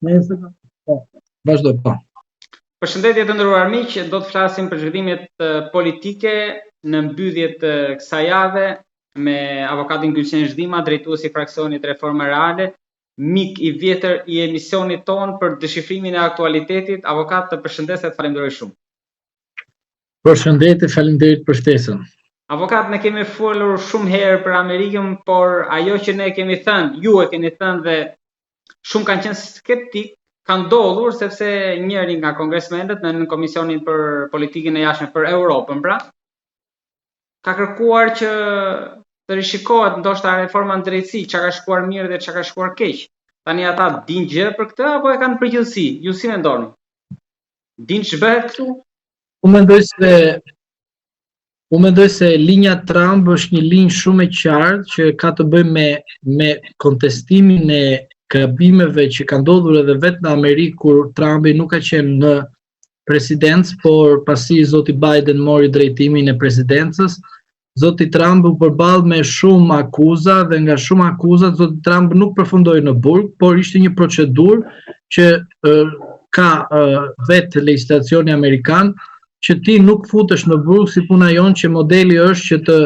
Nesër, po, vazhdo, po. Përshëndetje të nderuar miq, do të flasim për zhvillimet politike në mbyllje të kësaj jave me avokatin Gylshen Zhdima, drejtues i fraksionit Reforma Reale, mik i vjetër i emisionit tonë për deshifrimin e aktualitetit. Avokat, të përshëndes e të falenderoj shumë. Përshëndetje, faleminderit për ftesën. Avokat, ne kemi folur shumë herë për Amerikën, por ajo që ne kemi thënë, ju e keni thënë dhe shumë kanë qenë skeptik, ka ndodhur sepse njëri nga kongresmenët në Komisionin për Politikën e Jashtme për Europën, pra, ka kërkuar që të rishikohet ndoshta reforma në drejtësi, çka ka shkuar mirë dhe çka ka shkuar keq. Tani ata dinë gjë për këtë apo e kanë përgjithësi? Ju si mendoni? Dinë ç'bëhet këtu? Unë mendoj se Unë mendoj se linja Trump është një linjë shumë e qartë që ka të bëjë me me kontestimin e gabimeve që ka ndodhur edhe vetë në Amerikë kur Trumpi nuk ka qenë në presidencë, por pasi zoti Biden mori drejtimin e presidencës, zoti Trump u përball me shumë akuza dhe nga shumë akuza zoti Trump nuk përfundoi në burg, por ishte një procedurë që ka vetë legjislacioni amerikan që ti nuk futesh në burg si puna jonë që modeli është që të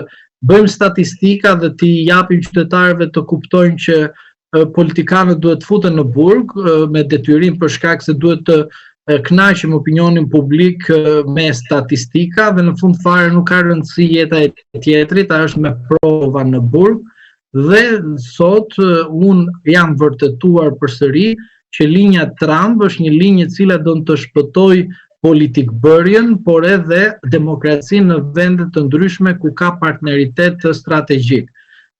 bëjmë statistika dhe t'i japim qytetarëve të kuptojnë që politikanët duhet të futen në burg me detyrim për shkak se duhet të kënaqim opinionin publik me statistika dhe në fund fare nuk ka rëndësi jeta e tjetrit, a është me prova në burg dhe sot unë jam vërtetuar përsëri që linja Trump është një linjë e cila do të shpëtojë politikbërjen, por edhe demokracinë në vende të ndryshme ku ka partneritet strategjik.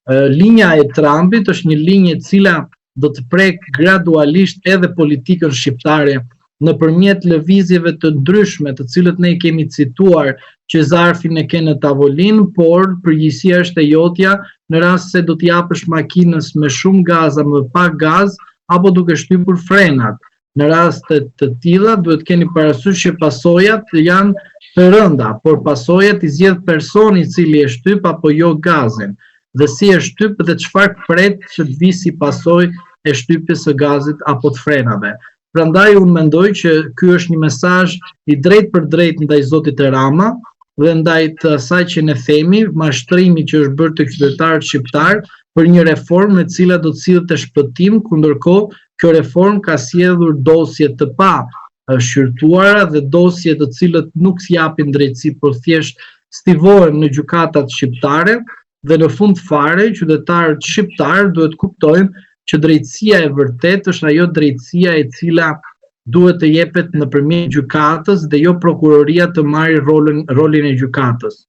Linja e Trumpit është një linjë e cila do të prekë gradualisht edhe politikën shqiptare nëpërmjet lëvizjeve të ndryshme, të cilët ne i kemi cituar që zarfin e ke në tavolinë, por përgjegjësia është e jotja në rast se do t'i japësh makinës me shumë gaz apo me pak gaz apo duke shtypur frenat. Në raste të tilla duhet keni parasysh që pasojat janë të rënda, por pasojat i zgjedh personi i cili e shtyp apo jo gazin dhe si e shtyp dhe çfarë pret që të vijë si pasojë e shtypjes së gazit apo të frenave. Prandaj unë mendoj që ky është një mesazh i drejtpërdrejtë ndaj zotit Rama dhe ndaj të asaj që ne themi, mashtrimi që është bërë te qytetarët shqiptarë për një reformë e cila do të sillte shpëtim, ku ndërkohë kjo reformë ka sjellur dosje të pa shqyrtuara dhe dosje të cilët nuk japin drejtësi, por thjesht stivohen në gjykatat shqiptare dhe në fund fare qytetarët shqiptarë duhet të kuptojnë që drejtësia e vërtetë është ajo drejtësia e cila duhet të jepet nëpërmjet gjykatës dhe jo prokuroria të marrë rolin rolin e gjykatës.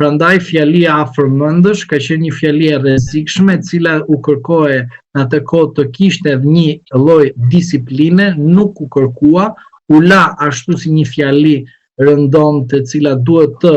Prandaj fjalia afërmendësh ka qenë një fjali e rrezikshme e cila u kërkohej në atë kohë të kishte një lloj disipline, nuk u kërkua, u la ashtu si një fjali rëndomtë e cila duhet të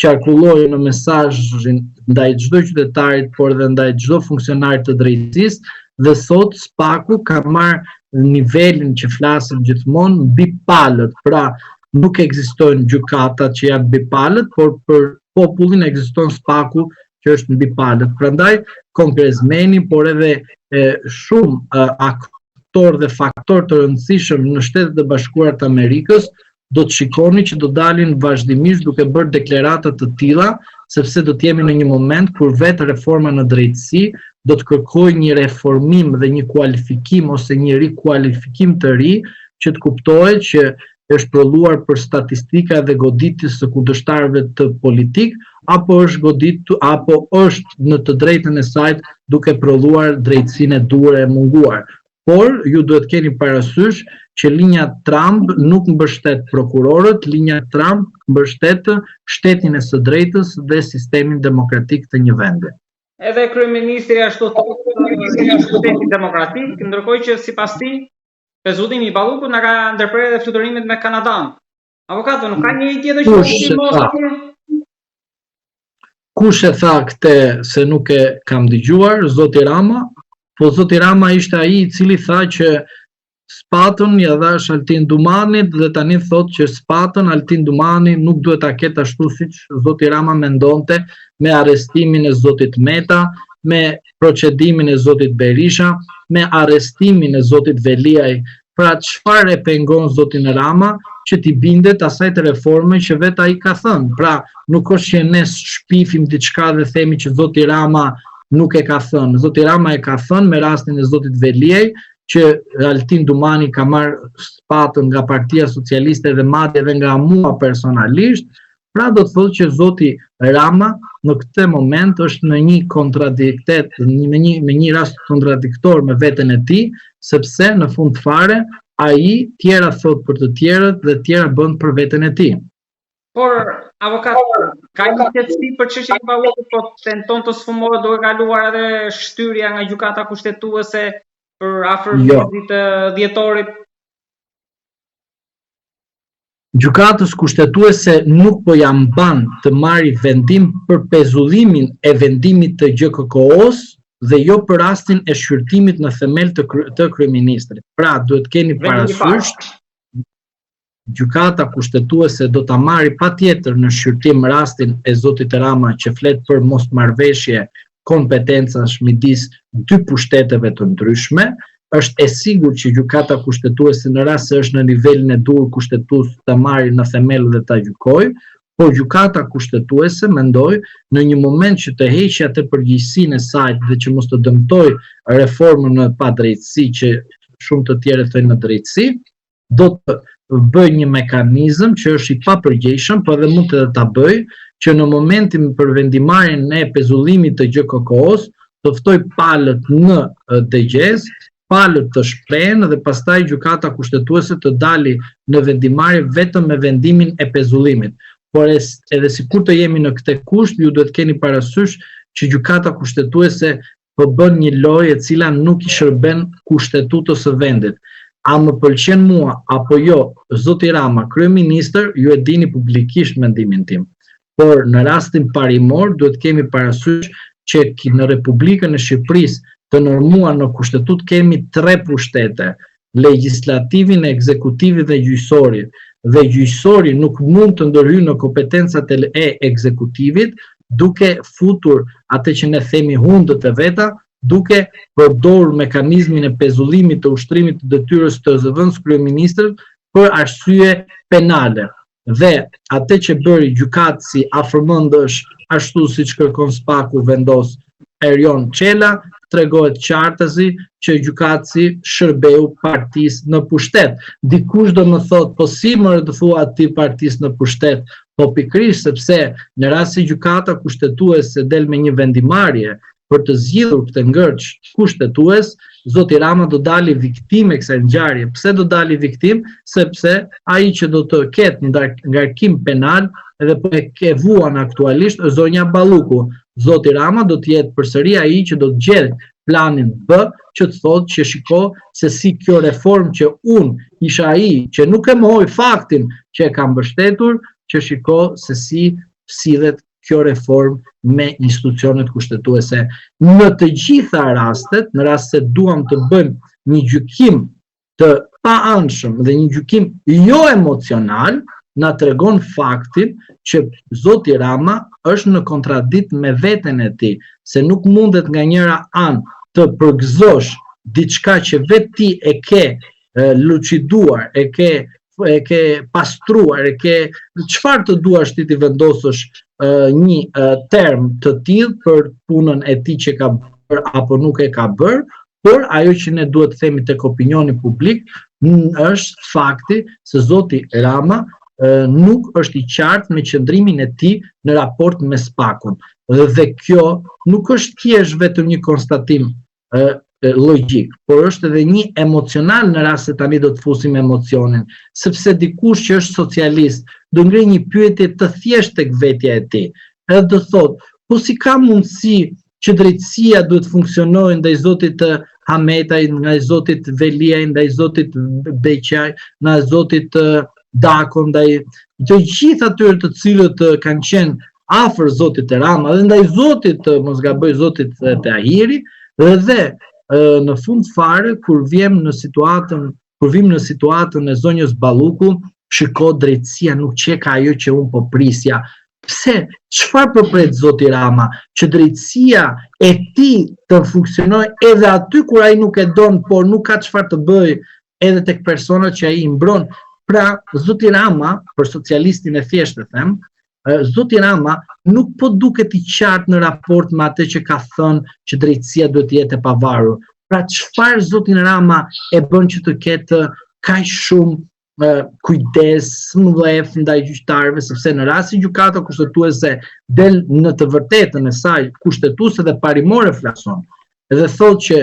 qarkullojë në mesazhin ndaj çdo qytetarit, por edhe ndaj çdo funksionari të drejtësisë dhe sot SPAK-u ka marrë nivelin që flasim gjithmonë mbi palët, pra nuk ekzistojnë gjykatat që janë mbi palët, por për popullin ekziston SPAK-u që është mbi palët. Prandaj kongresmeni, por edhe e, shumë aktorë dhe faktorë të rëndësishëm në Shtetet e Bashkuara të Amerikës do të shikoni që do dalin vazhdimisht duke bërë deklarata të tilla, sepse do të jemi në një moment kur vetë reforma në drejtësi do të kërkojë një reformim dhe një kualifikim ose një rikualifikim të ri që të kuptohet që është prodhuar për statistika dhe goditjes së kundërshtarëve të politik apo është goditur apo është në të drejtën e saj duke prodhuar drejtësinë e duhur e munguar. Por ju duhet keni parasysh që linja Trump nuk mbështet prokurorët, linja Trump mbështet shtetin e së drejtës dhe sistemin demokratik të një vendi. Edhe kryeministri ashtu thotë shteti demokratik, ndërkohë që sipas tij Pezullimi i Ballukut na ka ndërprerë edhe fluturimet me Kanadan. Avokato, nuk ka njeri tjetër që të mos Kush e tha këtë se nuk e kam dëgjuar, zoti Rama, po zoti Rama ishte ai i cili tha që sëpatën ia dhashë Altin Dumanit dhe tani thotë që sëpatën Altin Dumani nuk duhet ta ketë ashtu siç zoti Rama mendonte me arrestimin e zotit Meta, me procedimin e zotit Berisha, me arrestimin e zotit Veliaj. Pra çfarë e pengon zotin Rama që t'i bindet asaj të reforme që vetë ai ka thënë. Pra nuk është që ne shpifim diçka dhe themi që zoti Rama nuk e ka thënë. Zoti Rama e ka thënë me rastin e zotit Veliaj që Altin Dumani ka marrë sëpatën nga Partia Socialiste dhe madje edhe nga mua personalisht, Pra do të thotë që zoti Rama në këtë moment është në një kontradiktet, në një me një rast kontradiktor me veten e tij, sepse në fund fare ai tjera thotë për të tjerët dhe tjera bën për veten e tij. Por avokat ka një qetësi për çështjen e Ballukut, po tenton të sfumohet duke kaluar edhe shtyrja nga gjykata kushtetuese për afër jo. mesit të dhjetorit. Gjykatës Kushtetuese nuk po ia mban të marri vendim për pezullimin e vendimit të GJKKO-së dhe jo për rastin e shqyrtimit në themel të, të kryeministrit. Pra, duhet keni parasysh Gjykata Kushtetuese do ta marri patjetër në shqyrtim rastin e zotit Rama që flet për mosmarrëveshje kompetencash midis dy pushteteve të ndryshme, është e sigurt që Gjykata Kushtetuese në rast se është në nivelin e duhur kushtetues ta marrë në themel dhe ta gjykojë, por Gjykata Kushtetuese mendoj në një moment që të heqë atë përgjegjësinë e saj dhe që mos të dëmtojë reformën në padrejtësi që shumë të tjerë e thonë në drejtësi, do të bëjë një mekanizëm që është i papërgjegjshëm, po edhe mund të ta bëjë që në momentin për vendimmarrjen e pezullimit të GJKKO-s, të ftojë palët në dëgjesë, palët të shprehen dhe pastaj gjykata kushtetuese të dali në vendimmarrje vetëm me vendimin e pezullimit. Por edhe sikur të jemi në këtë kusht, ju duhet keni parasysh që gjykata kushtetuese po bën një lojë e cila nuk i shërben kushtetutës së vendit. A më pëlqen mua apo jo, zoti Rama, kryeministër, ju e dini publikisht mendimin tim. Por në rastin parimor duhet kemi parasysh që në Republikën e Shqipërisë të normuar në kushtetutë kemi tre pushtete, legjislativin, ekzekutivin dhe gjyqësorin. Dhe gjyqësori nuk mund të ndërhyjë në kompetencat e ekzekutivit duke futur atë që ne themi hundët e veta, duke përdorur mekanizmin e pezullimit të ushtrimit të detyrës të zëvendëskryeministrit për arsye penale. Dhe atë që bëri gjykatësi afërmendësh ashtu siç kërkon SPAK-u vendos Erion Çela, tregohet qartazi që gjykatësi shërbeu partisë në pushtet. Dikush do më thotë, po si më të thua ti partisë në pushtet? Po pikërisht sepse në rast se gjykata kushtetuese del me një vendimmarrje për të zgjidhur këtë ngërç kushtetues, zoti Rama do dali viktimë e kësaj ngjarje. Pse do dali viktimë? Sepse ai që do të ketë ngarkim penal edhe po e ke vuan aktualisht është zonja Balluku. Zoti Rama do të jetë përsëri ai që do të gjejë planin B që të thotë që shiko se si kjo reformë që unë isha ai që nuk e mohoj faktin që e kam mbështetur, që shiko se si sillet kjo reformë me institucionet kushtetuese. Në të gjitha rastet, në rast se duam të bëjmë një gjykim të paanshëm dhe një gjykim jo emocional, na tregon faktin që zoti Rama është në kontradikt me veten e tij, se nuk mundet nga njëra anë të përgëzosh diçka që vetë ti e ke luciduar, e ke e ke pastruar, e ke çfarë të duash ti t'i vendosësh një term të tillë për punën e tij që ka bërë apo nuk e ka bërë, por ajo që ne duhet të themi tek opinioni publik është fakti se zoti Rama nuk është i qartë me qëndrimin e tij në raport me SPAK-un. Dhe kjo nuk është thjesht vetëm një konstatim logjik, por është edhe një emocional në rast se tani do të fusim emocionin, sepse dikush që është socialist do ngrejë një pyetje të thjeshtë tek vetja e tij. Edhe do thotë, po si ka mundësi që drejtësia duhet të funksionojë ndaj zotit Hametaj, ndaj zotit Veliaj, ndaj zotit Beqaj, ndaj zotit Dako, ndaj të gjithë atyre të cilët kanë qenë afër zotit Rama dhe ndaj zotit, mos gaboj zotit Tahiri dhe dhe në fund fare kur vjem në situatën kur vim në situatën e zonjës Balluku, shiko drejtësia nuk qeka ajo që unë po prisja. Pse? Çfarë po pret zoti Rama? Që drejtësia e tij të funksionojë edhe aty kur ai nuk e don, por nuk ka çfarë të bëjë. edhe tek personat që ai i mbron. Pra, zoti Rama, për socialistin e thjeshtë e them, zoti Rama nuk po duket i qartë në raport me atë që ka thënë që drejtësia duhet të jetë e pavarur. Pra, çfarë zotin Rama e bën që të ketë kaq shumë kujdes, mllef ndaj gjyqtarëve, sepse në rast se gjykata kushtetuese del në të vërtetën e saj kushtetuese dhe parimore flas unë, dhe thotë që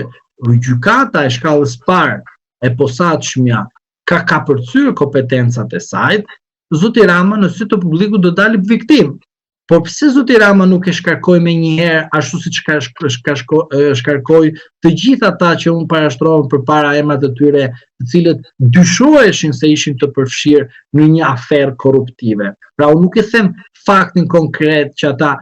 gjykata e shkallës parë e posaçmja ka kapërcyer kompetencat e saj, zoti Rama në sy të publikut do dali viktimë. Por pse zoti Rama nuk e shkarkoi menjëherë ashtu siç ka shka, shkarkoi të gjithë ata që unë parashtrova përpara emrat e tyre, të cilët dyshoheshin se ishin të përfshirë në një aferë korruptive. Pra unë nuk e them faktin konkret që ata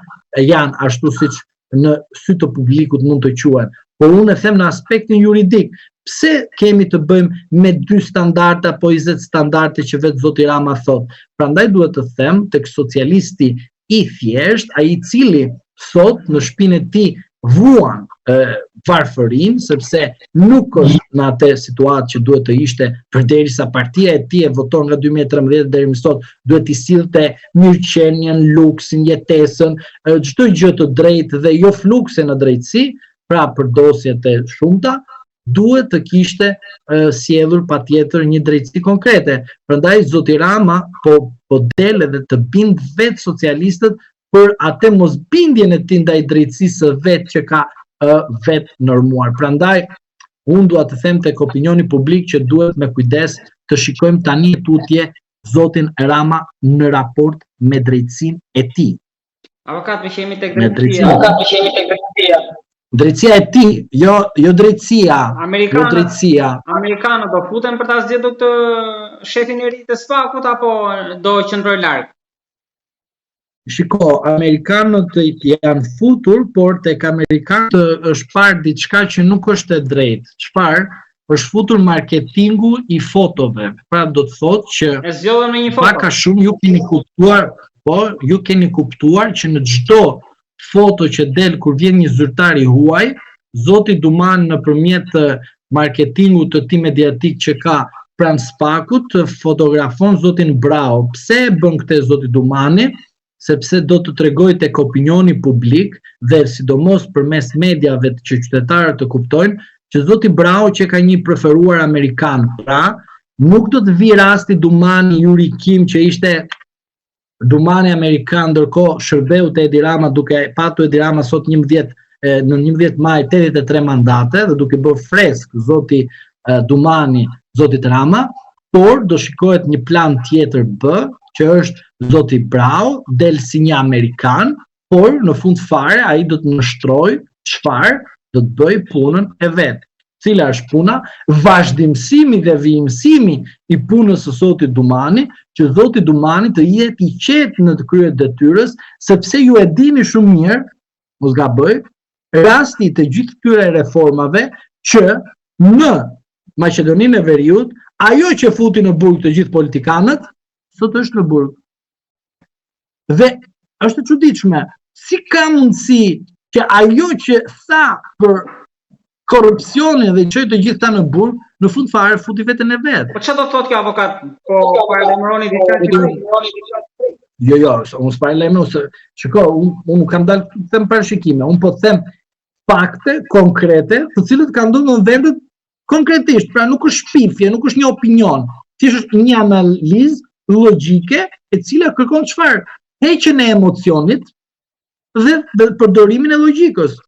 janë ashtu siç në sy të publikut mund të quhen, por unë e them në aspektin juridik, pse kemi të bëjmë me dy standarde apo 20 standarde që vetë zoti Rama thotë. Prandaj duhet të them tek socialisti i thjeshtë, ai i cili sot në shpinë e tij vuan varfërinë, sepse nuk është në atë situatë që duhet të ishte përderisa partia e tij e voton nga 2013 deri më sot, duhet t'i sillte mirëqenien, luksin, jetesën, çdo gjë të drejtë dhe jo flukse në drejtësi, pra për dosjet e shumta, duhet të kishte sjellur patjetër një drejtësi konkrete. Prandaj zoti Rama po po del edhe të bind vetë socialistët për atë mosbindjen e tij ndaj drejtësisë së vet që ka vetë normuar. Prandaj unë dua të them tek opinioni publik që duhet me kujdes të shikojmë tani e tutje zotin Rama në raport me drejtësinë e tij. Avokat, meqë jemi tek drejtësia. Avokat, meqë jemi tek drejtësia. Drejtësia e tij, jo jo drejtësia, jo drejtësia. Amerikanët do futen për ta zgjedhur këtë shefin e ri të SPAK-ut apo do qëndrojë larg? Shiko, amerikanët janë futur, por tek amerikanët është parë diçka që nuk është e drejtë. Çfarë? Është futur marketingu i fotove. Pra do të thotë që e zgjodhën me një foto. Pak a shumë ju keni kuptuar, po ju keni kuptuar që në çdo foto që del kur vjen një zyrtar i huaj, zoti Dumani nëpërmjet marketingut të tij mediatik që ka pranë SPAK-ut fotografon zotin Braho. Pse e bën këtë zoti Dumani? Sepse do të tregojë tek opinioni publik dhe sidomos përmes mediave që qytetarët të kuptojnë që zoti Braho qenka një i preferuar amerikan. Pra, nuk do të vijë rasti Dumani Yuri Kim që ishte Dumani amerikan ndërkohë shërbeu te Edi Rama duke patur Edi Rama sot 11 në 11 maj 83 mandate dhe duke bërë fresk zoti Dumani zotit Rama, por do shikohet një plan tjetër B, që është zoti Braho, del si një amerikan, por në fund fare ai do të nënshtrojë çfarë do të bëjë punën e vet. Cila është puna? Vazhdimësimi dhe vijimësimi i punës së zotit Dumani, që zoti Dumani të jetë i qetë në të krye të detyrës, sepse ju e dini shumë mirë, mos gaboj, rasti i të gjithë këtyre reformave që në Maqedoninë e Veriut, ajo që futi në burg të gjithë politikanët, sot është në burg. Dhe është e çuditshme, si ka mundësi që ajo që tha për korrupsionin dhe çoi të gjithë ta në burg, në fund fare futi veten e vet. Po çfarë do të thotë kjo avokat? Po paralajmëroni diçka që Jo, jo, unë s'paralajmëroj se shiko, unë unë nuk kam dalë të them parashikime, unë po them fakte konkrete, të cilët kanë ndodhur në vendet konkretisht, pra nuk është shpifje, nuk është një opinion, thjesht është një analizë logjike e cila kërkon çfarë? Heqjen e emocionit dhe, dhe përdorimin e logjikës.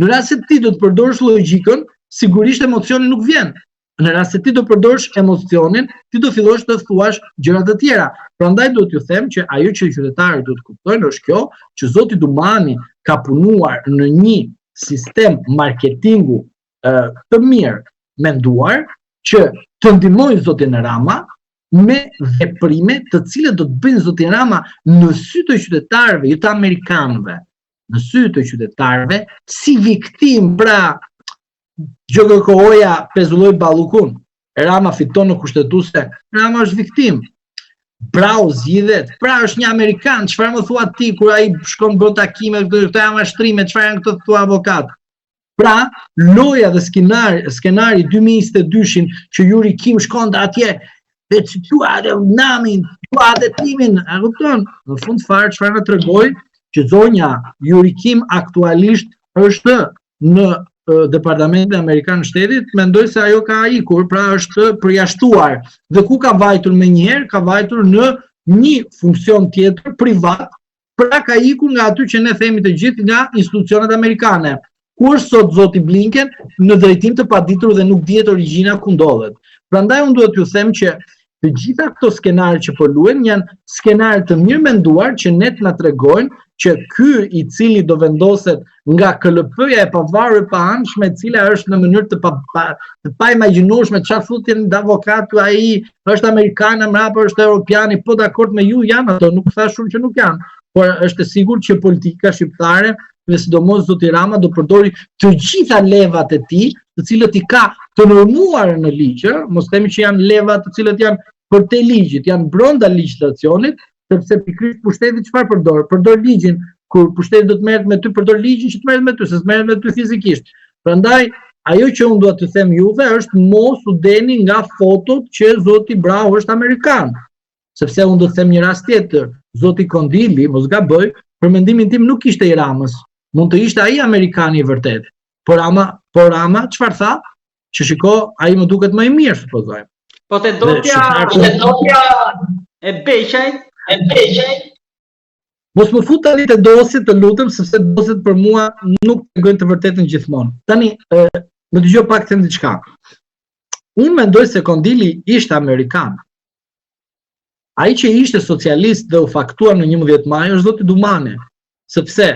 Në rast se ti do të përdorësh logjikën, sigurisht emocioni nuk vjen. Në rast se ti do përdorësh emocionin, ti do fillosh të thuash gjëra të tjera. Prandaj duhet t'ju them që ajo që qytetarët duhet të kuptojnë është kjo, që zoti Dumani ka punuar në një sistem marketingu të mirë menduar që të ndihmojë zotin Rama me veprime të cilët do të bëjnë zotin Rama në sy të qytetarëve, jo të amerikanëve, në sy të qytetarëve, si viktimë, pra GJKKO-ja pezulloi Ballukun, Rama fiton në kushtetuese, Rama është viktimë. Braho zgjidhet, pra është një amerikan, çfarë më thua ti kur ai shkon bën takime, këto janë mashtrime, çfarë janë këto thua avokat? Pra, loja dhe skenari, skenari 2022-shin që Yuri Kim shkonte atje dhe që tua dhe namin, tua dhe timin, a kupton? Në fund fare çfarë na tregoi që zonja Yuri Kim aktualisht është në Departamentin Amerikan të Shtetit, mendoj se ajo ka ikur, pra është përjashtuar. Dhe ku ka vajtur menjëherë? Ka vajtur në një funksion tjetër privat, pra ka ikur nga aty që ne themi të gjithë nga institucionet amerikane. Ku është sot zoti Blinken në drejtim të paditur dhe nuk dihet origjina ku ndodhet. Prandaj unë duhet t'ju them që të gjitha këto skenare që po luhen janë skenare të mirë menduar që ne të na tregojnë që ky i cili do vendoset nga KLP-ja e pavarur e paanshme, e cila është në mënyrë të pa, pa të paimagjinueshme çfarë futin avokat ai është amerikan mbrapa është europiani, po dakord me ju janë ato, nuk thashë unë që nuk janë, por është e sigurt që politika shqiptare dhe sidomos zoti Rama do përdori të gjitha levat e tij, të cilët i ka të normuar në ligj, mos themi që janë leva të cilët janë përtej ligjit, janë brenda legjislacionit, sepse pikërisht pushteti çfarë përdor? Përdor ligjin, kur pushteti do të merret me ty, përdor ligjin që të merret me ty, se s'merret me ty fizikisht. Prandaj ajo që unë dua të them juve është mos u deni nga fotot që zoti Braho është amerikan. Sepse unë do të them një rast tjetër, zoti Kondili, mos gaboj, për mendimin tim nuk ishte i Ramës. Mund të ishte ai amerikani i vërtetë. Por Rama, por Rama çfarë tha? Që shiko, ai më duket më i mirë, supozojmë. Po te dosja, te dosja e Beqaj, e Beqaj. Mos më fut tani te dosjet, të lutem, sepse dosjet për mua nuk tregojnë të vërtetën gjithmonë. Tani, e, më dëgjo pak të them diçka. Unë mendoj se Kondili ishte amerikan. Ai që ishte socialist dhe u faktua në 11 maj është zoti Dumani, sepse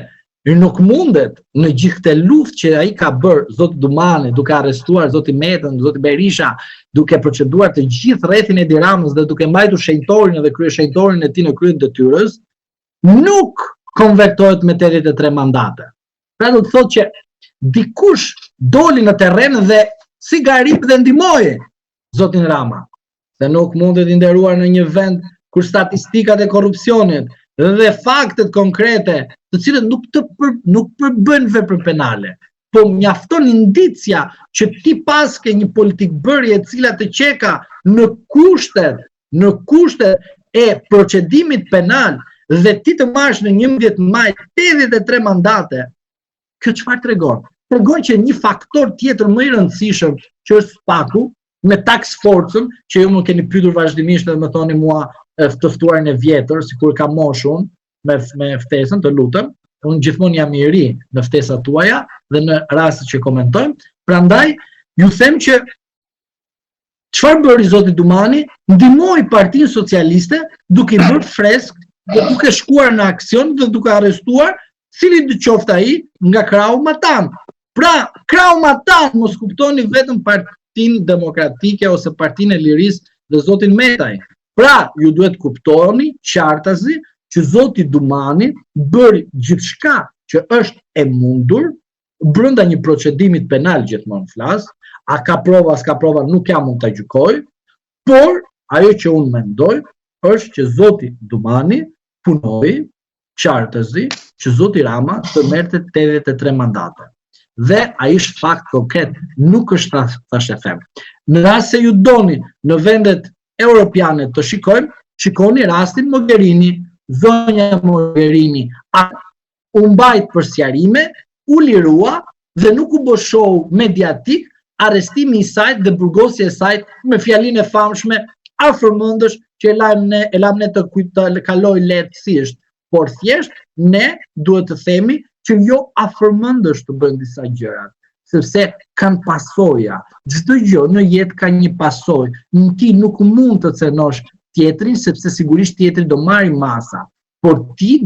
nuk mundet në gjithë këtë luftë që ai ka bërë zoti Dumani, duke arrestuar zoti Metën, zoti Berisha, duke proceduar të gjithë rrethin e Edi Ramës dhe duke mbajtur shenjtorin dhe kryeshenjtorin e tij në krye të detyrës, nuk konvertohet me 83 mandate. Pra do të thotë që dikush doli në terren dhe si garip dhe ndihmoi zotin Rama. Se nuk mundet i nderuar në një vend kur statistikat e korrupsionit dhe faktet konkrete, të cilët nuk të për, nuk përbëjnë vepër penale, po mjafton indicia që ti paske një politikëbërje e cila të qeka në kushtet, në kushtet e procedimit penal dhe ti të marrësh në 11 maj 83 mandate, Kjo çfarë tregon? Tregon që një faktor tjetër më i rëndësishëm që është SPAK-u me task forcën, që ju më keni pyetur vazhdimisht dhe më thoni mua të ftuarin e vjetër, sikur kam moshë unë me me ftesën, të lutem. Unë gjithmonë jam i ri në ftesat tuaja dhe në rastet që komentojmë. Prandaj ju them që Çfarë bëri zoti Dumani? Ndihmoi Partinë Socialiste duke i bërë fresk dhe duke shkuar në aksion dhe duke arrestuar cilindo qoftë ai nga krahu matanë. Pra, krahu matanë mos kuptoni vetëm Partinë Demokratike ose Partinë e Lirisë dhe zotin Metaj. Pra, ju duhet kuptoni qartazi që zoti Dumani bëri gjithçka që është e mundur brenda një procedimit penal gjithmonë flas, a ka prova, s'ka prova, nuk jam unë ta gjykoj, por ajo që unë mendoj është që zoti Dumani punoi qartazi që zoti Rama të merrte 83 mandate. Dhe ai është fakt konkret, nuk është thashethem. Në rast se ju doni në vendet europiane të shikojmë, shikoni rastin Mogherini, zonja Mogherini, a u mbajt për sqarime, u lirua dhe nuk u bë show mediatik arrestimi i saj dhe burgosja e saj me fjalinë e famshme afërmendësh që e lamë ne, e lamë ne të kujt të kalojë lehtësisht, por thjesht ne duhet të themi që jo afërmendësh të bëjnë disa gjëra, sepse kanë pasoja. Çdo gjë në jetë ka një pasojë. Në ti nuk mund të cenosh tjetrin sepse sigurisht tjetri do marrë masa, por ti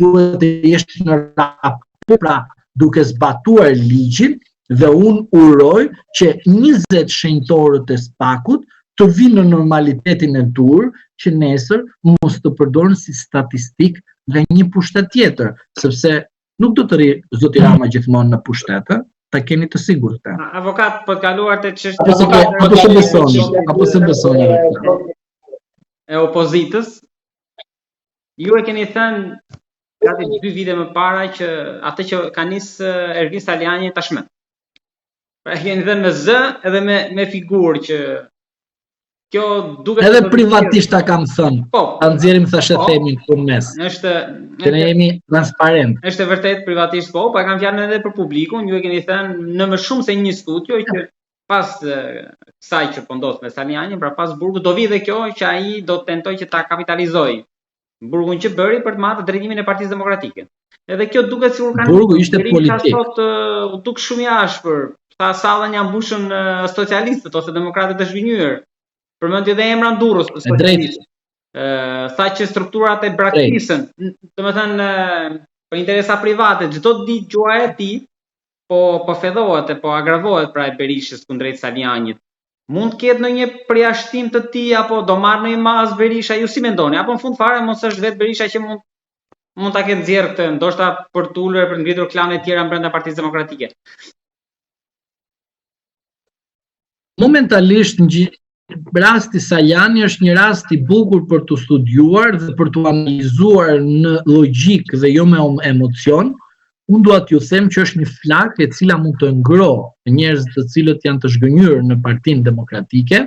duhet të jesh në raport, pra duke zbatuar ligjin dhe unë uroj që 20 shenjtorët e SPAK-ut të vinë në normalitetin e duhur që nesër mos të përdoren si statistikë nga një pushtet tjetër, sepse nuk do të rri zoti Rama gjithmonë në pushtet, ë? Ta keni të sigurt këtë. Avokat, për të kaluar te çështja apo se apo se besoni, apo se besoni. E opozitës, Ju e keni thënë. gati dy vite më para që atë që ka nis Ervin Salianji tashmë. Pra e keni thënë me zë edhe me me figurë që kjo duket Edhe privatisht ta kam thënë. Po. Ta nxjerrim thashethemin po, këtu në mes. Është që ne jemi transparent. Është e vërtetë privatisht po, po e kam fjalën edhe për publikun, ju e keni thënë në më shumë se një studio që pas kësaj që po ndodh me Salianjin, pra pas burgut do vijë dhe kjo që ai do të tentojë që ta kapitalizojë burgun që bëri për të marrë drejtimin e Partisë Demokratike. Edhe kjo duket sikur kanë burgu ishte politik. Sot u duk shumë i ashpër. Tha sallën ia mbushën socialistët ose demokratët e zhgënjyer. Përmendi edhe emra në Durrës socialistët. Ë tha që strukturat e braktisën, domethënë për interesa private, çdo ditë gjuha e tij po po thellohet e po agravohet pra e Berishës kundrejt Salianjit. Mund të ketë ndonjë përjashtim të tij apo do marrë ndonjë masë Berisha, ju si mendoni? Apo në fund fare mos është vetë Berisha që mund mund ta ketë nxjerrë këtë, ndoshta për të ulur e për të ngritur klane të tjera brenda Partisë Demokratike. Momentalisht rasti Salianji është një rast i bukur për t'u studiuar dhe për t'u analizuar në logjikë dhe jo me emocion. Unë dua t'ju them që është një flakë e cila mund të ngrohë njerëz të cilët janë të zhgënjyer në Partinë Demokratike,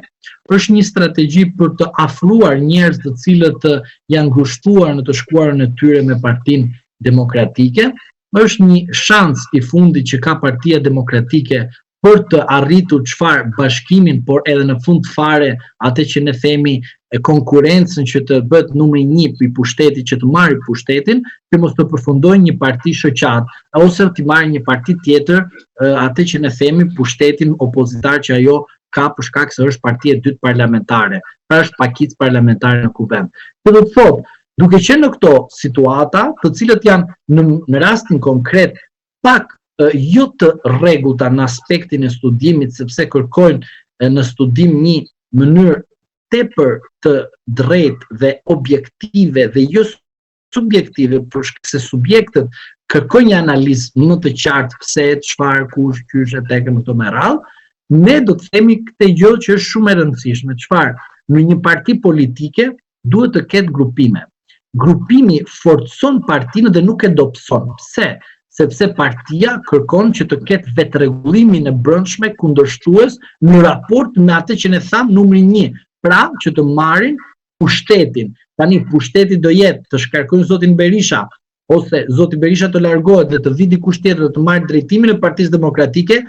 është një strategji për të afruar njerëz të cilët janë ngushtuar në të shkuarën e tyre me Partinë Demokratike, është një shans i fundit që ka Partia Demokratike për të arritur çfarë bashkimin, por edhe në fund fare atë që ne themi e konkurrencën që të bëhet numri një i pushtetit që të marrë pushtetin, që mos të përfundojë një parti shoqatë ose të marrë një parti tjetër atë që ne themi pushtetin opozitar që ajo ka për shkak se është parti e dytë parlamentare, pra është pakicë parlamentare në kuvend. Kjo do të thotë, duke qenë në këto situata, të cilët janë në, në rastin konkret pak jo të rregullta në aspektin e studimit, sepse kërkojnë në studim një mënyrë tepër të drejtë dhe objektive dhe jo subjektive, për shkak se subjektet kërkojnë një analizë më të qartë pse, çfarë, kush, qysh e tek në këto me radhë, ne do të themi këtë gjë që është shumë e rëndësishme, çfarë? Në një parti politike duhet të ketë grupime. Grupimi forcon partinë dhe nuk e dobëson. Pse? Sepse partia kërkon që të ketë vetërregullimin e brendshme kundërshtues në raport me atë që ne thamë numri 1, pra që të marrin pushtetin. Tani pushteti do jetë të shkarkojnë zotin Berisha ose zoti Berisha të largohet dhe të vijë dikush tjetër dhe të marrë drejtimin e Partisë Demokratike,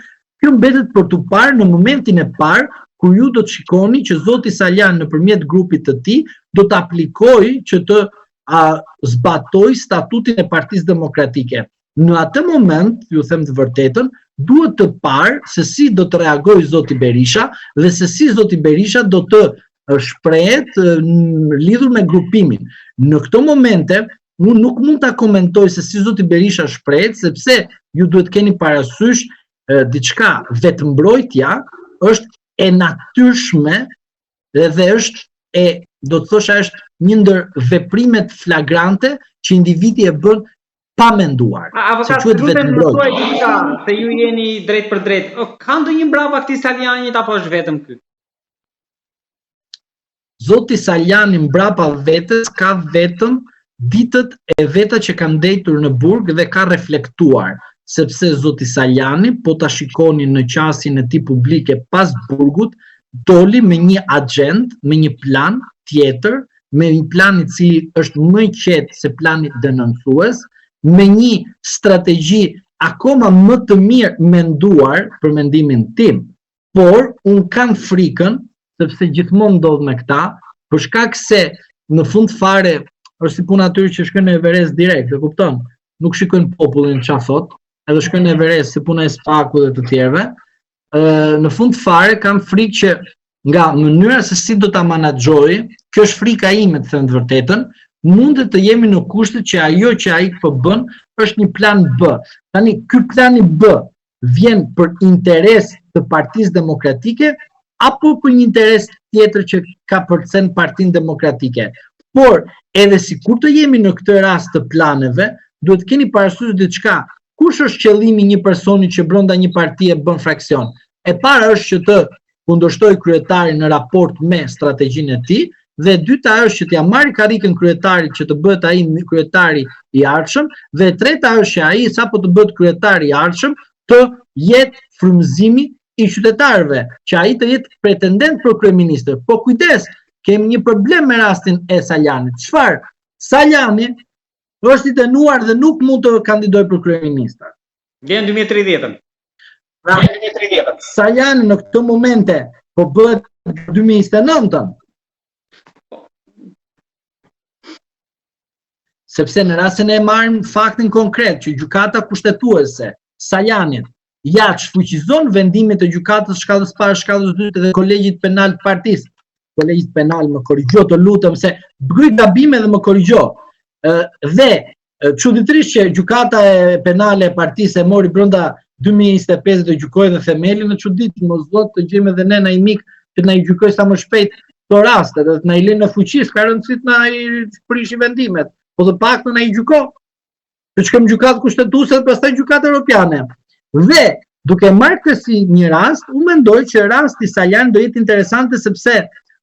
kjo mbetet për t'u parë në momentin e parë kur ju do të shikoni që zoti Salianji nëpërmjet grupit të tij do të aplikojë që të a, zbatojë statutin e Partisë Demokratike. Në atë moment, ju them të vërtetën, duhet të parë se si do të reagojë zoti Berisha dhe se si zoti Berisha do të shprehet lidhur me grupimin. Në këto momente, unë nuk mund ta komentoj se si zoti Berisha shprehet, sepse ju duhet keni parasysh diçka, vetëmbrojtja është e natyrshme dhe dhe është e do të thosha është një ndër veprimet flagrante që individi e bën pa menduar. A, avokat, se quhet vetëmbrojtje. Diçka, se ju jeni drejtpërdrejt. O, ka ndonjë mbrapa këtij Salianjit apo është vetëm ky? Zoti Salianji mbrapa vetes ka vetëm ditët e veta që ka ndejtur në burg dhe ka reflektuar, sepse zoti Salianji, po ta shikoni në qasjen e tij publike pas burgut, doli me një axhendë, me një plan tjetër, me një plan i cili është më i qetë se plani denoncues, me një strategji akoma më të mirë menduar për mendimin tim. Por unë kam frikën, sepse gjithmonë ndodh me këta, për shkak se në fund fare është si puna atyre që shkojnë në Everest direkt, e kupton? Nuk shikojnë popullin çfarë thotë, edhe shkojnë në Everest si puna e SPAK-ut dhe të tjerëve. Ë në fund fare kam frikë që nga mënyra se si do ta menaxhojë, kjo është frika ime të them të vërtetën, mundet të jemi në kushtet që ajo që ai po bën është një plan B. Tani ky plani B vjen për interes të Partisë Demokratike apo për një interes tjetër që kapërcen Partinë Demokratike. Por, edhe sikur të jemi në këtë rast të planeve, duhet të keni parasysh diçka. Kush është qëllimi i një personi që brenda një partie bën fraksion? E para është që të kundërshtojë kryetarin në raport me strategjinë e tij. Dhe e dyta është që t'ia marrë karrikën kryetarit që të bëhet ai kryetari i ardhshëm dhe e treta është që ai sapo të bëhet kryetari i ardhshëm të jetë frymëzimi i qytetarëve, që ai të jetë pretendent për kryeministër. Po kujdes, kemi një problem me rastin e Salianjit. Çfarë? Salianji është i dënuar dhe nuk mund të kandidojë për kryeministër. Deri në 2030-ën. Pra, Salianji në këto momente po bëhet 2029-ën. Sepse në rast se ne marrim faktin konkret që gjykata kushtetuese Salianjit ia shfuqizon vendimet e gjykatës shkallës parë, shkallës dytë dhe kolegjit penal të partisë. Kolegjit penal më korrigjo të lutem se bëj gabime dhe më korrigjo. Dhe Çuditërisht që gjykata e penale e partisë e mori brenda 2025 të gjykojë dhe themelin në çudit, mos zot të gjejmë edhe ne ndonjë mik që të na i gjykojë sa më shpejt këto raste dhe të na i lënë në fuqi, s'ka rëndësi të na i prishi vendimet, po të paktën na i gjyko. Të shkojmë gjykatë kushtetuese dhe pastaj gjykatë europiane. Dhe duke marrë këtë si një rast, unë mendoj që rasti Salianji do jetë interesante sepse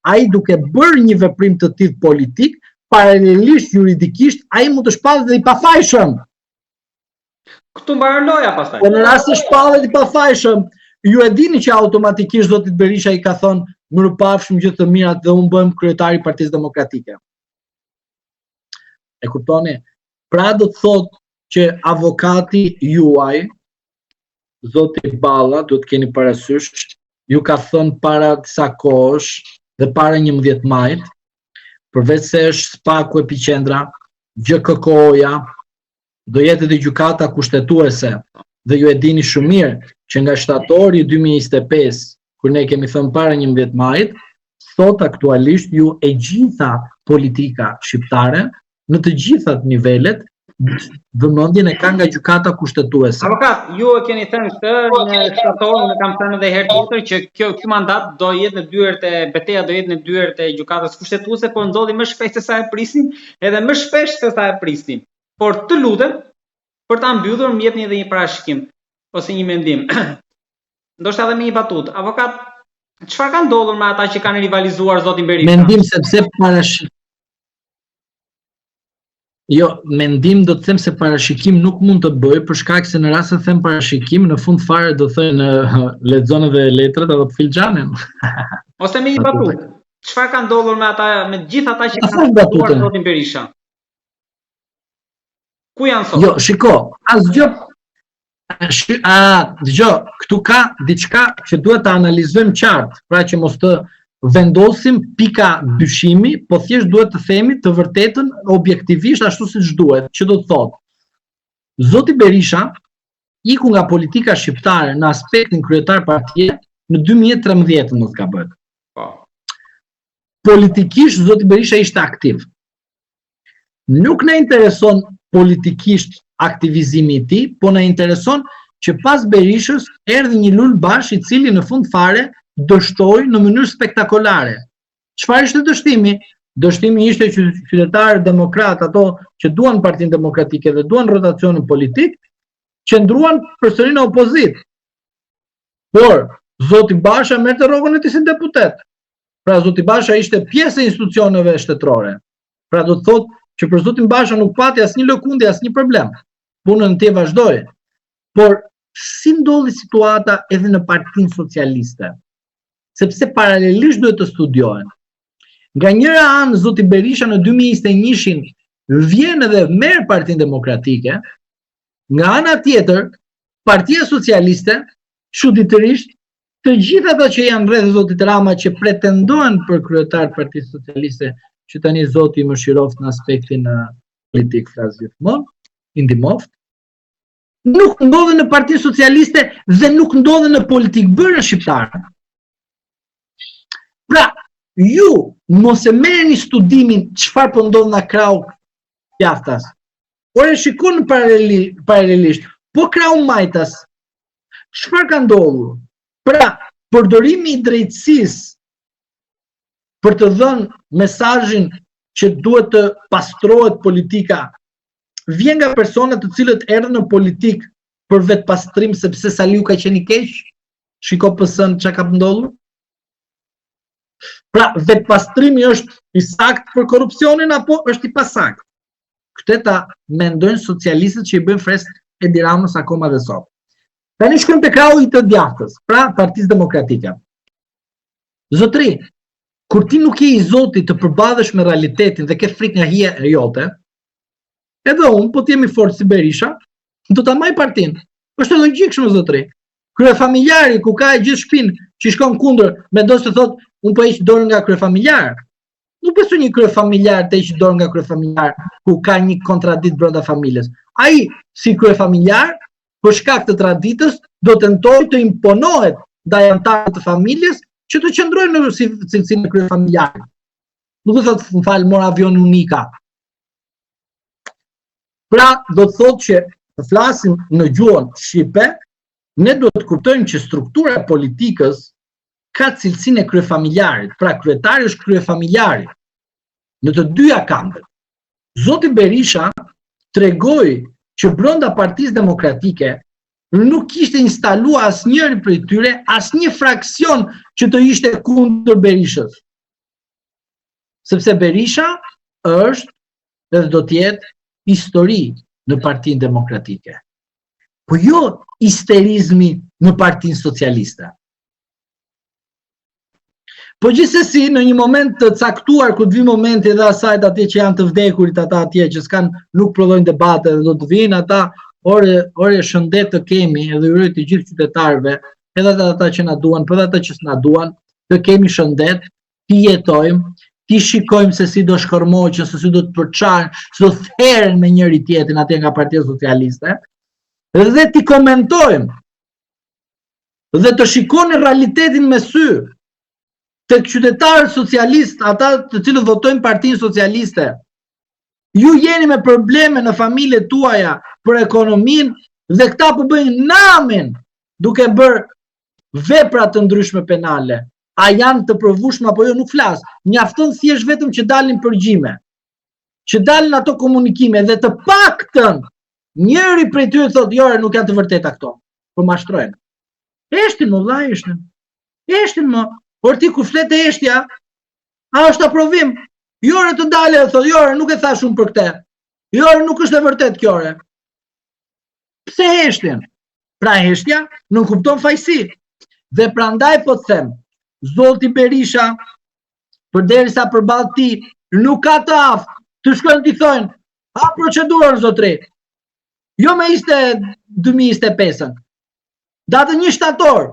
ai duke bërë një veprim të tillë politik, paralelisht juridikisht ai mund të shpallet dhe i pafajshëm. Këtu mbaron loja pastaj. Po në rast se shpallet i pafajshëm, ju e dini që automatikisht zotit Berisha i ka thënë mirupafshim gjithë të mirat dhe unë bëhem kryetari i Partisë Demokratike. E kuptoni? Pra do të thotë që avokati juaj, zoti Balla, duhet të keni parasysh, ju ka thënë para disa kohësh dhe para 11 majit, përveç se është SPAK-u epiqendra, GJKKO-ja, do jetë edhe gjykata kushtetuese dhe ju e dini shumë mirë që nga shtatori 2025, kur ne kemi thënë para 11 majit, sot aktualisht ju e gjitha politika shqiptare në të gjitha nivelet vëmendjen e ka nga gjykata kushtetuese. Avokat, ju e keni thënë këtë në shtator, unë kam thënë edhe herë tjetër që kjo ky mandat do jetë në dyert e beteja do jetë në dyert e gjykatës kushtetuese, por ndodhi më shpejt se sa e prisnim, edhe më shpesh se sa e prisnim. Por të lutem, për ta mbyllur, më jepni edhe një parashikim ose një mendim. Ndoshta edhe me një batutë. Avokat, çfarë ka ndodhur me ata që kanë rivalizuar zotin Berisha? Mendim sepse parashik Jo, mendim do të them se parashikim nuk mund të bëj për shkak se në rast se them parashikim në fund fare do thënë lexon edhe letrat apo filxhanin. Ose me një batutë. Çfarë ka ndodhur me ata me të gjithë ata që kanë rivalizuar zotin Berisha? Ku janë sot? Jo, shiko, asgjë A, dëgjo, këtu ka diçka që duhet ta analizojmë qartë, pra që mos të vendosim pika dyshimi, po thjesht duhet të themi të vërtetën objektivisht ashtu siç duhet, që do të thotë. Zoti Berisha iku nga politika shqiptare në aspektin kryetar partie në 2013 mos gaboj. Po. Politikisht zoti Berisha ishte aktiv. Nuk na intereson politikisht aktivizimi i tij, po na intereson që pas Berishës erdhi një Lul Bashë i cili në fund fare dështoi në mënyrë spektakolare. Çfarë ishte dështimi? Dështimi ishte që qytetarët demokratë, ato që duan Partinë Demokratike dhe duan rotacionin politik, qëndruan përsëri në opozitë. Por zoti Basha merrte rrogën e tij si deputet. Pra zoti Basha ishte pjesë e institucioneve shtetërore. Pra do të thotë që për zotin Basha nuk pati asnjë lëkundje, asnjë problem. Punën e tij vazhdoi. Por si ndodhi situata edhe në Partinë Socialiste? Sepse paralelisht duhet të studiohen. Nga njëra anë zoti Berisha në 2021-shin vjen edhe merr Partinë Demokratike, nga ana tjetër Partia Socialiste çuditërisht të gjithë ata që janë rreth zotit Rama që pretendohen për kryetar të Partisë Socialiste, që tani zoti i mëshiroftë në aspektin politik flas gjithmonë, i ndihmoftë, nuk ndodhen në Partinë Socialiste dhe nuk ndodhen në politikëbërjen shqiptare. Pra, ju mos e merrni studimin çfarë po ndodh nga krahu djathtas. Por e shikon paraleli, paralelisht, po krahu majtas, Çfarë ka ndodhur? Pra, përdorimi i drejtësisë për të dhënë mesazhin që duhet të pastrohet politika, vjen nga persona të cilët erdhën në politikë për vetëpastrim sepse Saliu ka qenë i keq. Shiko PS-n çka ka ndodhur. Pra, vetëpastrimi është i saktë për korrupsionin apo është i pasaktë? Këtë ta mendojnë socialistët që i bëjnë fresk Edi Ramës akoma dhe sot. Tani shkojmë te krahu i të djathtës, pra Partisë Demokratike. Zotri, kur ti nuk je i zoti të përballesh me realitetin dhe ke frikë nga hija e jote, edhe unë, po të jem i fortë si Berisha, do ta maj partinë. Është e logjikshme zotri. Kryefamiljari ku ka e gjithë shpinë që shkon kundër, mendon se thotë, unë po heq dorë nga kryefamiljar. Nuk besoj një kryefamiljar të heqë dorë nga kryefamiljar ku ka një kontradikt brenda familjes. Ai si kryefamiljar, për shkak të traditës, do tentojë të imponohet ndaj anëtarëve të familjes që të qëndrojnë në cilësinë e kryefamiljarit. Nuk do thotë, më fal, mora avionin unë ika. Pra, do të thotë që të flasim në gjuhën shqipe, ne duhet të kuptojmë që struktura e politikës ka cilësinë e kryefamiljarit, pra kryetari është kryefamiljari në të dyja kampet. Zoti Berisha tregoi që brenda Partisë Demokratike nuk kishte instaluar asnjëri prej tyre, asnjë fraksion që të ishte kundër Berishës. Sepse Berisha është dhe do të jetë histori në Partinë Demokratike. Po jo histerizmi në Partinë Socialiste. Po gjithsesi, në një moment të caktuar, kur të vijë momenti edhe asaj atje që janë të vdekurit ata atje që s'kan nuk prodhojnë debate dhe do të vijnë ata, ore, ore shëndet të kemi edhe u uroj të gjithë qytetarëve, edhe ata, ata që na duan, por edhe ata që s'na duan, të kemi shëndet, t'i jetojmë, t'i shikojmë se si do shkërmoqen, se si do të përçahen, se do të theren me njëri tjetrin atje nga Partia Socialiste, dhe t'i komentojmë dhe të shikoni realitetin me sy tek qytetarët socialistë, ata të cilët votojnë Partinë Socialiste. Ju jeni me probleme në familjet tuaja për ekonominë dhe këta po bëjnë namin duke bërë vepra të ndryshme penale. A janë të provueshme apo jo, nuk flas. Mjafton thjesht vetëm që dalin përgjime. Që dalin ato komunikime dhe të paktën njëri prej tyre thotë, jo, nuk janë të vërteta këto. Po mashtrojnë. Heshtin mo vlla, heshtin. Heshtin mo. Por ti kur flet heshtja, a është aprovim? Jo re të dalë e thotë, jo re, nuk e thashë unë për këtë. Jo re, nuk është e vërtetë kjo re. Pse heshtin? Pra heshtja nënkupton fajësi. Dhe prandaj po të them, zoti Berisha, përderisa përballë tij nuk ka të aftë, të shkojnë t'i thonë, hap procedurën zotri. Jo me 2025-ën. Datën 1 shtator,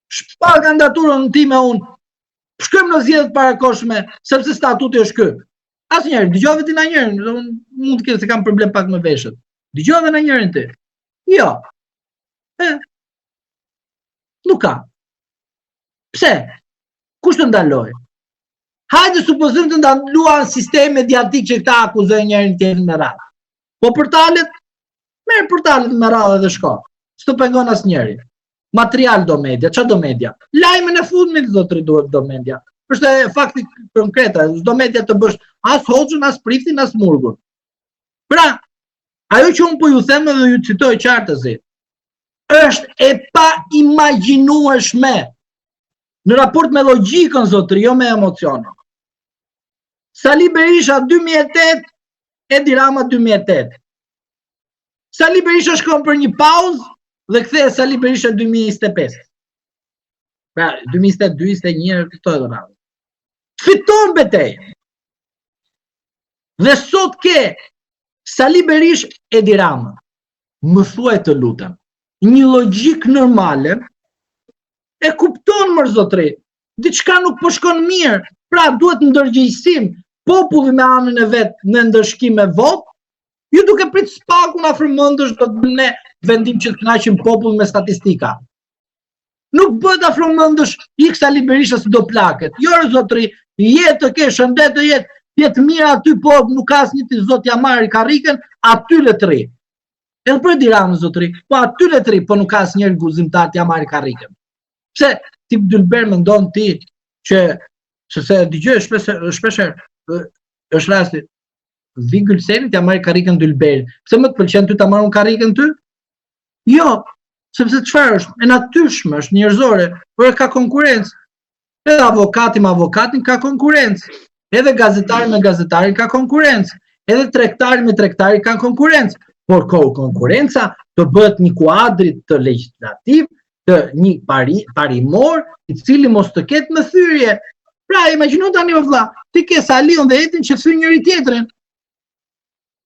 shpall kandidaturën time unë, shkojmë në zgjedhje të parakohshme, sepse statuti është ky. Asnjëherë, dëgjove ti ndonjëherë, unë mund të ketë se kam problem pak me veshët. Dëgjove ndonjëherë ti. Jo. E. Nuk ka. Pse? Kush të ndaloi? Hajde supozojmë të ndaluan sistemi mediatik që këta akuzojnë njërin tjetrin me radhë. Po portalet, merr portalet me radhë dhe shko. S'të pengon asnjëri. Material do media, ça do media? Lajmin e fundit zotri duhet do media. Është e fakti konkret, s'do media të bësh as hoxhën, as priftin, as murgun. Pra, ajo që unë po ju them edhe ju citoj qartësi, është e paimagjinueshme në raport me logjikën zotri, jo me emocionin. Sali Berisha 2008, Edi Rama 2008. Sali Berisha shkon për një pauzë dhe kthehet Sali Berisha 2025. Pra, 2022, 21, këto edhe radhë. Fiton betejën. Dhe sot ke Sali Berisha Edi Rama. Më thuaj të lutem. Një logjikë normale e kupton mor zotri. Diçka nuk po shkon mirë. Pra duhet ndërgjegjësim, populli me anën e vet në ndëshkim me votë, ju duke prit SPAK-un afërmendësh do të bëjmë ne vendim që të kënaqim popullin me statistika. Nuk bëhet afërmendësh ik Sali Berisha se do plaket. Jo re zotri, jetë të kesh, shëndet të jetë, jetë mirë aty po nuk ka asnjë të zot t'ia marrë karriken, aty le të rri. Edhe për Edi Ramën zotri, po aty le të rri, po nuk ka asnjëri guximtar t'ia marrë karriken. Pse ti Dylber mendon ti që sepse dëgjoj shpesh shpesh herë është rasti vi Gylseni t'ia marrë karriken Dylberit. Pse më të pëlqen ty ta marr unë karriken ty? Jo, sepse çfarë është? E natyrshme, është njerëzore, por ka konkurrencë. Edhe avokati me avokatin ka konkurrencë. Edhe gazetari me gazetarin ka konkurrencë. Edhe tregtari me tregtarin ka konkurrencë. Por ko konkurrenca të bëhet një kuadrit të legjislativ, të një pari, parimor, i cili mos të ketë më thyrje. Pra, imagjino tani o vlla, ti ke Saliun dhe Edin që thyjnë njëri tjetrin.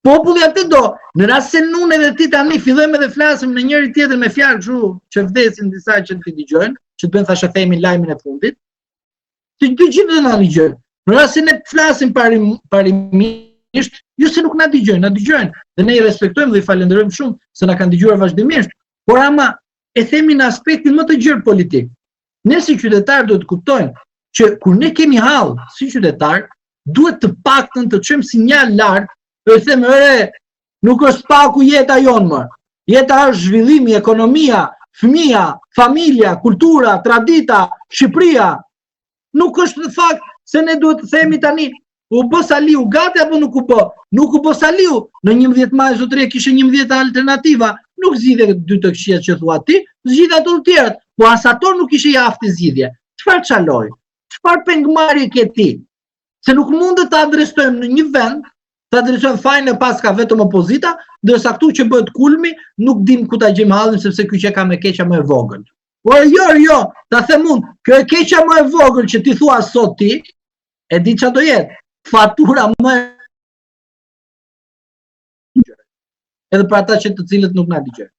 Populli atë do. Në rast se unë edhe ti tani fillojmë edhe flasim në njëri tjetrin me fjalë kështu që vdesin disa që t'i dëgjojnë, që të bëjnë thashethemin lajmin e fundit, të, të gjithë do na dëgjojnë. Në rast se ne flasim parim, parimisht, jo se nuk na dëgjojnë, na dëgjojnë dhe ne i respektojmë dhe i falenderojmë shumë se na kanë dëgjuar vazhdimisht, por ama e themi në aspektin më të gjerë politik. Ne si qytetarë duhet të kuptojmë që kur ne kemi hall si qytetarë, duhet të paktën të çojmë sinjal lart, dhe të themi ore, nuk është SPAK-u jeta jonë më. Jeta është zhvillimi, ekonomia, fëmija, familja, kultura, tradita, Shqipëria. Nuk është në fakt se ne duhet të themi tani, u bë Saliu gati apo nuk u bë? Nuk u bë Saliu. Në 11 maj zotëri kishe 11 alternativa. Nuk zgjidhe dy të këqija që thua ti, zgjidhe ato të tjerat. Po as ato nuk ishe i aftë t'i zgjidhje. Çfarë çaloi? Çfarë pengmarrje ke ti? Se nuk mundet të adresojmë në një vend, të adresojmë fajin e paska vetëm opozita, ndërsa këtu që bëhet kulmi, nuk dim ku ta gjejmë hallin sepse ky që ka me keqja më e vogël. Po jo, jo, ta them unë, kjo e keqja më e vogël që ti thua sot ti, e di ça do jetë, fatura më e edhe për ata që të cilët nuk na dëgjojnë.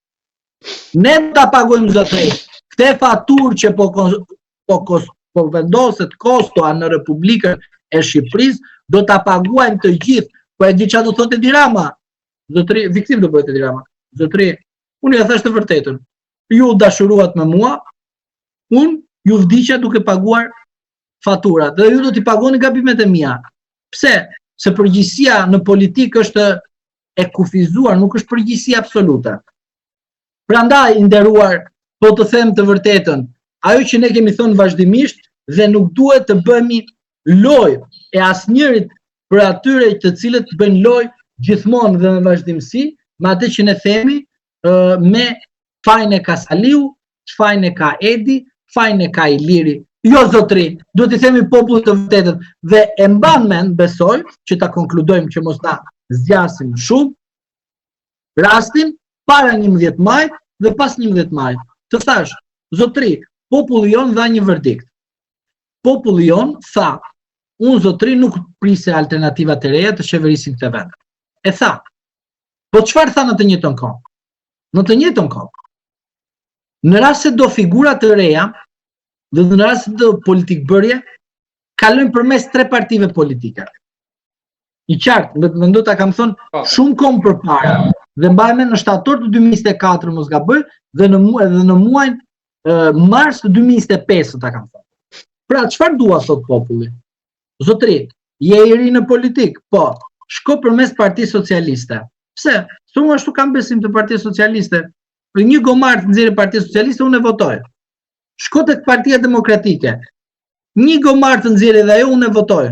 Ne ta paguajmë zotëri. Këtë faturë që po po po vendoset kostoa në Republikën e Shqipërisë, do ta paguajmë të gjithë. Po e di ça do thotë Edi Rama? Zotëri, viktimë do bëhet Edi Rama. Zotëri, unë ja thashë të vërtetën. Ju u dashuruat me mua, unë ju vdiqa duke paguar faturat dhe ju do t'i pagoni gabimet e mia. Pse? Se përgjegjësia në politikë është e kufizuar, nuk është përgjegjësi absolute. Prandaj, i nderuar, po të them të vërtetën, ajo që ne kemi thënë vazhdimisht dhe nuk duhet të bëhemi lojë e asnjërit prej atyre të cilët bëjnë lojë gjithmonë dhe në vazhdimësi, me atë që ne themi me fajin e ka Saliu, fajin e ka Edi, fajin e ka Iliri. Jo zotri, duhet t'i themi popullit të vërtetën dhe e mban mend, besoj, që ta konkludojmë që mos ta zgjasim shumë, rastin para 11 majit dhe pas 11 majit. Të thashë, zotri, populli jonë dha një verdikt. Populli jonë tha, unë zotri nuk prisja alternativa të reja të qeverisin këtë vend. E tha, po çfarë tha në të njëjtën kohë? Në të njëjtën kohë. Në rast se do figura të reja dhe në rast se do politikëbërje, kalojnë përmes tre partive politike. I qartë, dhe mendoj ta kam thënë po. shumë kohë përpara dhe mbaj mend në shtator të 2024 mos gaboj dhe në edhe në muajin mars të 2025 ta kam thënë. Pra çfarë dua sot populli? Zotri, je i ri në politikë? Po. Shko përmes Partisë Socialiste. Pse? Se unë ashtu kam besim te Partia Socialiste. Për një gomar të nxjerrë Partia Socialiste, unë e votoj. Shko tek Partia Demokratike. Një gomar të nxjerrë edhe ajo, unë e votoj.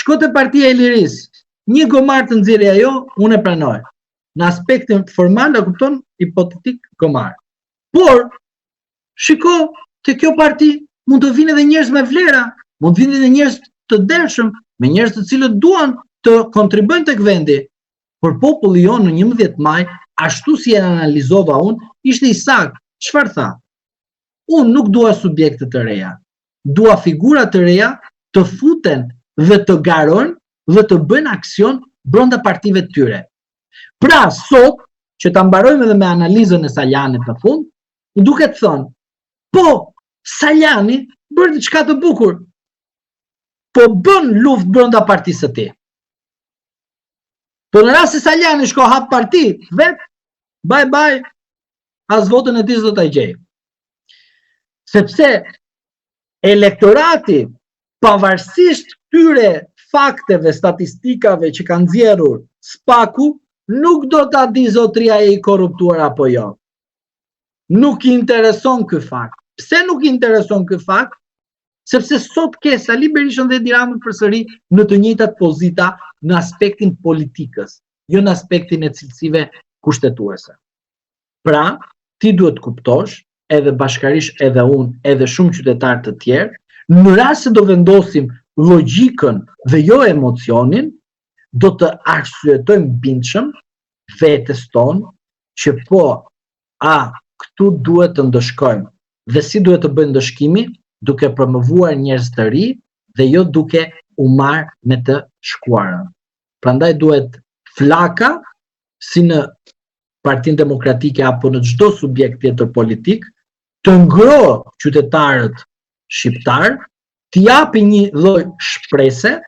Shko te Partia e Lirisë. Një gomar të nxjerrë ajo, unë e pranoj. Në aspektin formal, e kupton, hipotetik gomar. Por, shiko, te kjo parti mund të vinë edhe njerëz me vlera, mund të vinë edhe njerëz të ndershëm, me njerëz të cilët duan të kontribuojnë tek vendi. Por populli jonë në 11 maj, ashtu si e analizova unë, ishte i saktë. Çfarë tha? Unë nuk dua subjekte të reja. Dua figura të reja të futen dhe të garojnë dhe të bëjnë aksion brenda partive të tyre. Pra, sot, që ta mbarojmë edhe me analizën e Salianjit në fund, duke të thënë, po, Salianji bëri diçka të bukur, po bën luftë brenda partisë së tij. Po në rast se Salianji shko hap parti, vet, bye bye, as votën e tij s'do ta gjejë. Sepse elektorati pavarësisht këtyre fakteve, statistikave që kanë nxjerrur SPAK-u, nuk do ta di zotëria je i korruptuar apo jo. Nuk i intereson ky fakt. Pse nuk i intereson ky fakt? Sepse sot ke Sali Berishën dhe Edi Ramën përsëri në të njëjtat pozita në aspektin politikës, jo në aspektin e cilësive kushtetuese. Pra, ti duhet të kuptosh, edhe bashkarisht edhe unë, edhe shumë qytetarë të tjerë, Në rast se do vendosim logjikën dhe jo emocionin, do të arsyetojmë bindshëm vetes tonë që po, a, këtu duhet të ndëshkojmë. Dhe si duhet të bëjë ndëshkimi? Duke promovuar njerëz të ri dhe jo duke u marrë me të shkuarën. Prandaj duhet flaka si në Partinë Demokratike apo në çdo subjekt tjetër politik të ngrohë qytetarët shqiptarë, t'i japi një lloj shprese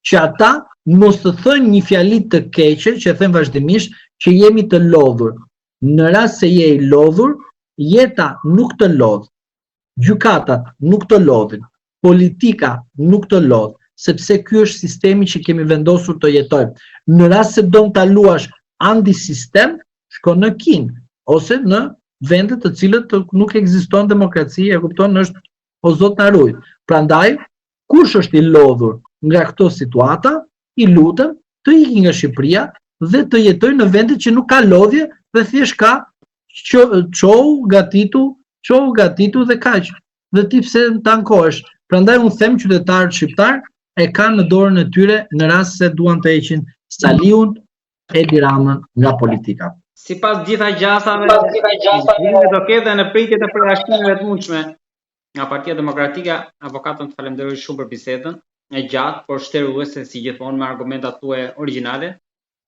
që ata mos të thënë një fjali të keqe që e thënë vazhdimisht që jemi të lodhur. Në rast se je i lodhur, jeta nuk të lodh, gjykatat nuk të lodhin, politika nuk të lodh, sepse ky është sistemi që kemi vendosur të jetojmë. Në rast se don ta luash antisistem, shko në Kinë ose në vende të cilët nuk ekziston demokraci, e kupton, është o zot na ruaj. Prandaj, kush është i lodhur nga këto situata, i lutem të iki nga Shqipëria dhe të jetojë në vendet që nuk ka lodhje dhe thjesht ka çohu gatitu, çohu gatitu dhe kaq. Dhe ti pse të ankohesh? Prandaj unë them qytetarët shqiptarë e kanë në dorën e tyre në rast se duan të heqin Saliun, Edi Ramën nga politika. Sipas gjitha gjasave, do ketë në pritje të përjashtimeve të mundshme nga Partia Demokratike, avokat unë të falenderoj shumë për bisedën e gjatë, por shteruese si gjithmonë me argumentat tuaja origjinale,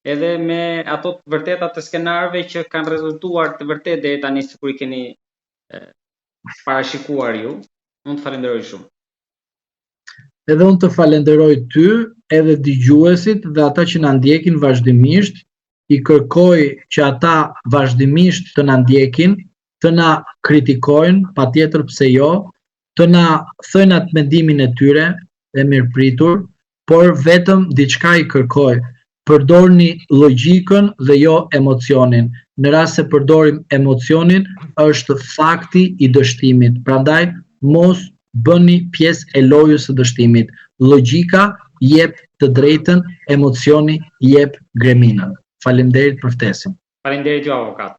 edhe me ato të vërteta të skenarëve që kanë rezultuar të vërtetë deri tani sikur i keni parashikuar ju. Unë të falenderoj shumë. Edhe unë të falenderoj ty, edhe dëgjuesit dhe ata që na ndjekin vazhdimisht, i kërkoj që ata vazhdimisht të na ndjekin, të na kritikojnë, patjetër pse jo, të na thënë atë mendimin e tyre, e mirëpritur, por vetëm diçka i kërkoj, përdorni logjikën dhe jo emocionin. Në rast se përdorim emocionin, është fakti i dështimit. Prandaj mos bëni pjesë e lojës së dështimit. Logjika jep të drejtën, emocioni jep greminën. Faleminderit për ftesën. Faleminderit ju avokat.